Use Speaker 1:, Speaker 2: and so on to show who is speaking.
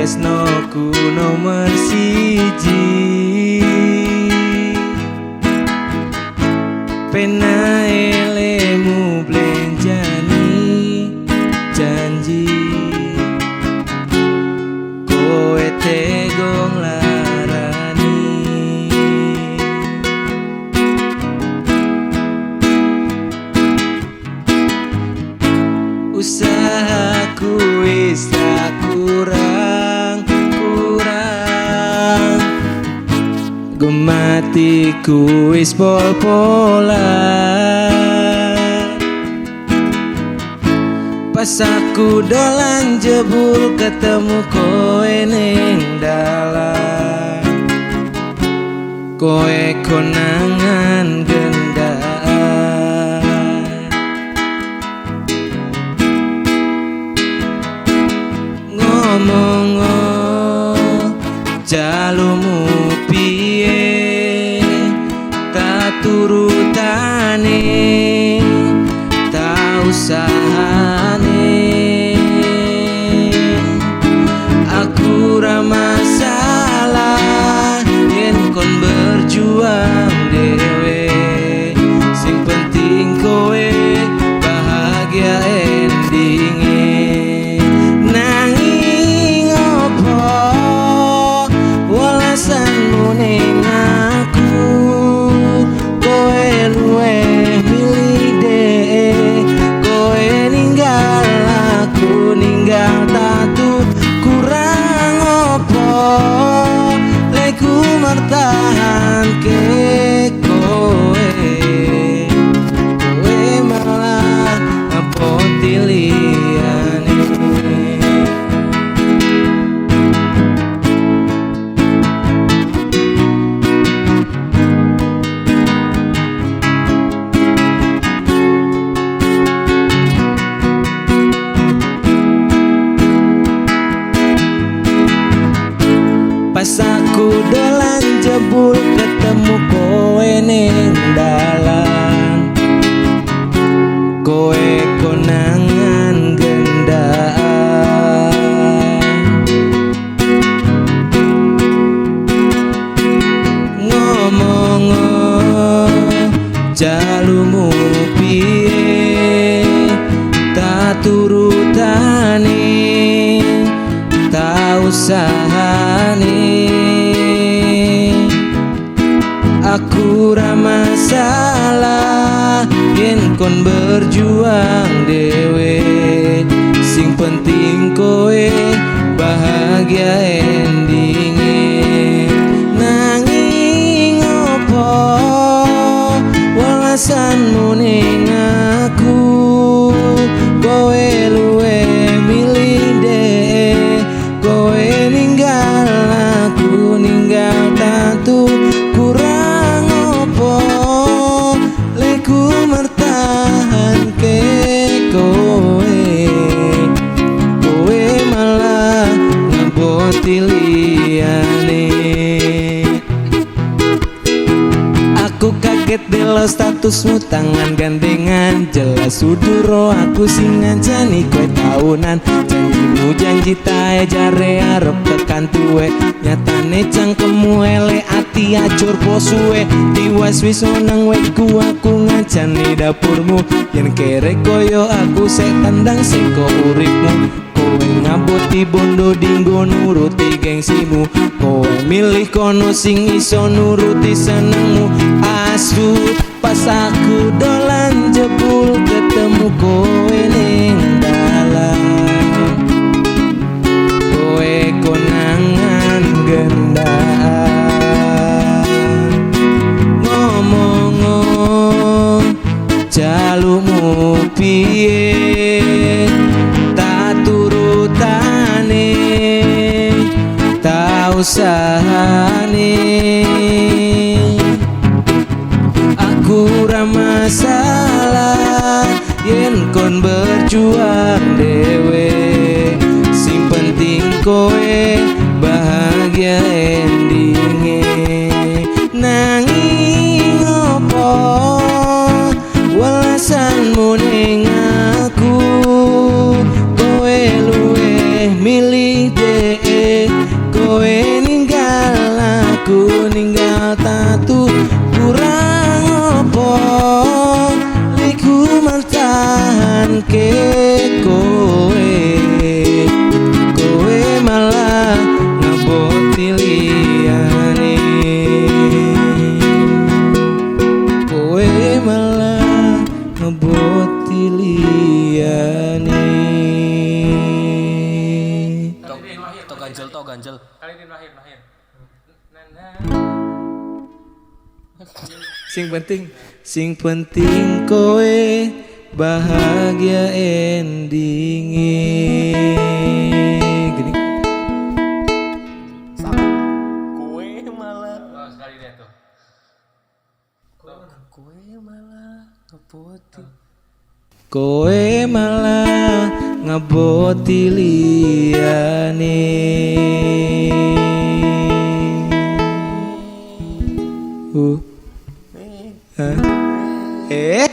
Speaker 1: tresnoku nomor siji. Penae lemu blenjani janji, kowe tego nglarani. Usahaku wis tak kurang-kurang, gematiku wis pol-polan. Pas aku dolan jebul ketemu kowe ning dalan, kowe konangan gendaan. Ngomong jalumu piye, tak turutane tak usahane. Aku ra masalah yen kon berjuang dhewe, sing penting kowe bahagia endinge. Nanging opo welasanmu ning aku, kowe luweh milih dhek, kowe ninggal aku ninggal tatu. Kurang opo leku mertahanke kowe, kowe malah ngapoti liyane. Pas aku dolan jebul ketemu kowe ning dalan, kowe konangan gendaan. Ngomong jalumu piye, tak turutane tak usahane. Aku ra masalah yen kon berjuang dhewe, sing penting kowe bahagia endinge. Nanging opo welasanmu ning aku, kowe luweh milih dhek, kowe ninggal aku ninggal tatu. Kurang opo leku mertahanke kowe, kowe malah ngaboti liyane. Aku kaget delok statusmu tangan gandengan, jelas suduro aku sing ngancani kowe taunan. Janjimu janji tae jare arep tekan tuwe, nyatane cangkemmu elek ati acur po suwe. Tiwas wis nang wekku aku ngancani dapurmu, yen kere koyo aku sek tendang seko uripmu. Kowe ngaboti bondo dinggo nuruti gengsimu, kowe milih kono sing iso nuruti senengmu. Asu pas aku dolan jebul ketemu kowe ning dalan, kowe konangan gendaan. Ngomong jalumu piye, tak turutane tak usahane. Aku ra masalah yen kon berjuang dhewe, sing penting kowe bahagia endinge. Nanging opo welasanmu ning aku, kowe luweh milih milih dee. Kowe ninggal aku, ninggal tatu. Kurang opo liku mertahanke kowe. Kowe malah ngeboti liyane. Kowe malah ngeboti liyane.
Speaker 2: Tok, tok ganjel, tok ganjel.
Speaker 3: Kali ini lahir, lahir.
Speaker 1: Sing penting, sing penting kowe bahagia endinge. Gini.
Speaker 2: Kowe malah,
Speaker 3: Oh, sekali deh tuh.
Speaker 2: kowe malah ngeboti.
Speaker 1: Kowe malah ngeboti liyane. Hah? Eh.